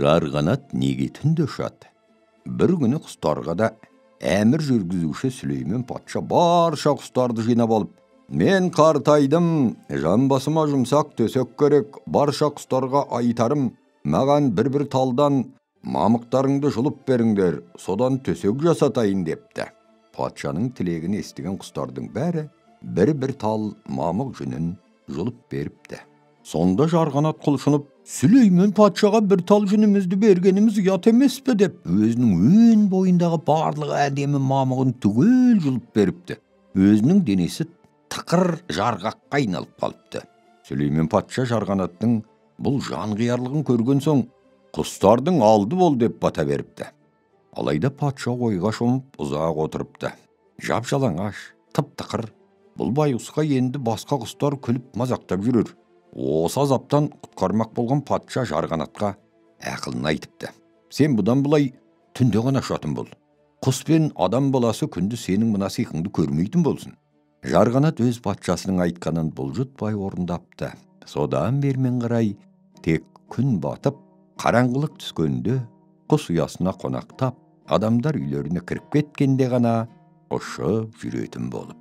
Жарғанат неге түнде ұшады? Бір күні құстарға да әмір жүргізуші Сүлеймен патша барша құстарды жинап алып, «Мен қартайдым, жамбасыма жұмсақ төсек керек, барша құстарға айтарым, маған бір-бір талдан мамықтарыңды жұлып беріңдер, содан төсек жасатайын» депті. Патшаның тілегін естіген құстардың бәрі бір-бір тал мамық жүнін жұлып беріпті. Сонда жарғанат құлшынып, «Сүлеймен патшаға бір тал жүнімізді бергеніміз ұят емес пе?» деп, өзінің өн бойындағы барлық әдемі мамығын түгел жұлып беріпті. Өзінің денесі тықыр жарғаққа айналып қалыпты. Сүлеймен патша жарғанаттың бұл жанқиярлығын көрген соң, «Құстардың алды бол» деп бата беріпті. Алайда патша ойға шомып ұзақ отырыпты. Жап-жалаңаш, тып-тықыр, бұл байғұсқа енді басқа құстар күліп мазақтап жүрер. Осы азаптан құтқармақ болған патша жарғанатқа ақылын айтыпты. «Сен бұдан былай түнде ғана ұшатын бол. Құс пен адам баласы күнді сенің мына сиқыңды көрмейтін болсын». Жарғанат өз патшасының айтқанын бұлжытпай орындапты. Содан бермен қарай тек күн батып, қараңғылық түскенде құс ұясына қонақтап, адамдар үйлеріне кіріп кеткенде ғана ұшып жүретін болыпты.